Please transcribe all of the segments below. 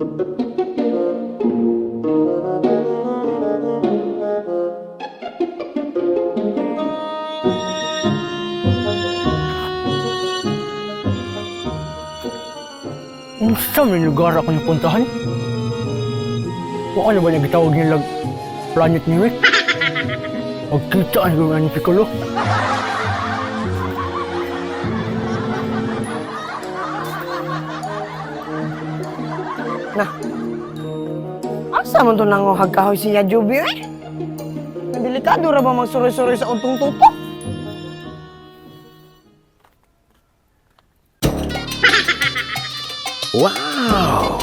Unsa may lugar ako napuntahan? Wa na ba nagtawag nilag Planet Niwik? Magkita ang gawin ni Piccolo. Na. Asa man to nanguhag kahoy si Juby eh? Delikado ra ba magsuroy-suroy sa untong tutok? Wow!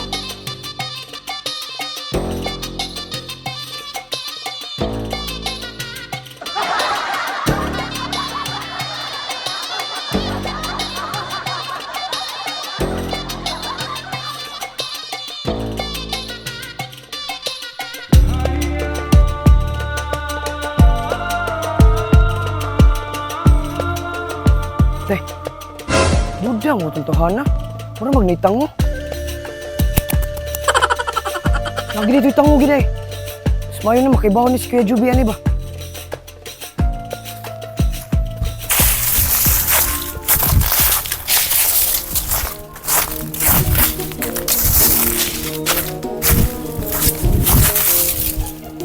Teh, duda mo itong tahana. Mura magnitang mo. Lagi dito itango gina eh. Mas mayo na makibaw ni si Kuya Juby ani ba?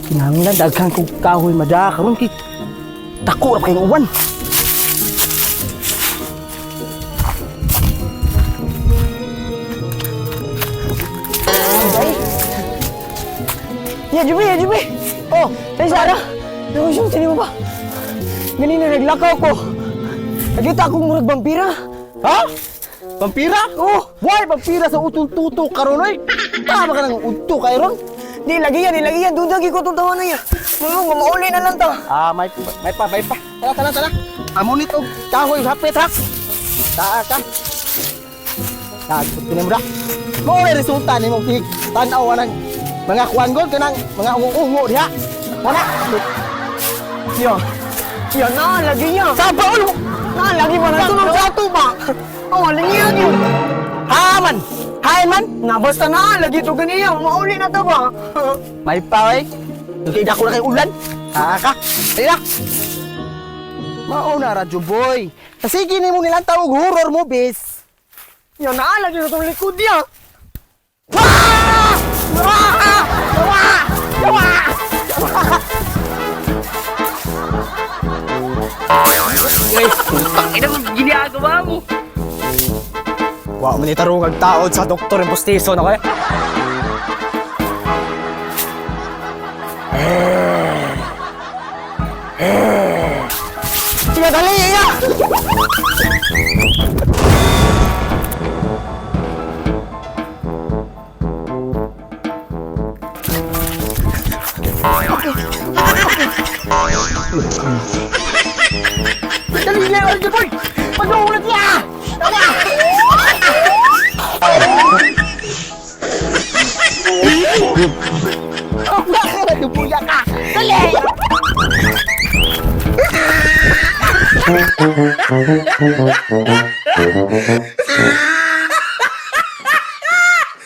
Kinahanglan daghan kog kahoy mada karon kay dako ra kayong uwan. Ya Juby, ya Juby! Oh, tay Sara! Nakusyon, sino mo ba? Ganina naglakaw ko. Nakita akong murag vampira. Ha? Vampira? Oh! Why vampira sa utong tuto karon oy? Tama ka nang udto kay ron. Di lagi yan, di lagi yan. Duda ko itong tawa na yan. Mga mamauli na lang ta. Ah, may pa, may pa. Tara, tara, tara. Amo nito kahoy hapit ha. Taa ka. Nagput mo ra. Mao na resulta nimo tig tan-aw ng mga kuan gol kanang mga ungo-ungo diha. Wala. Ya. Ya, na lagi niya. Saba ulo. Na lagi ba na tulong sa ato ba? Oh, lagi yan yun. Haman. Hay man. Na basta na lagi to ganiya. Mauli na to ba? May pa oy. Kay dako na kay ulan. Taa ka. Dali na. Mao na radyo boy. Sige nimo nilang tawag horror movies. Ya na lagi na tong likod ya. Wah! Wah! Wah! Wah! Ay, putang ina mo ginagawa mo. Wa man itarong ang taod sa doktor ng postiso na kaya. Sige, dali! Iya! Dali na, Orjo Boy! Pag-uulat niya! Dali! Ka! Dali!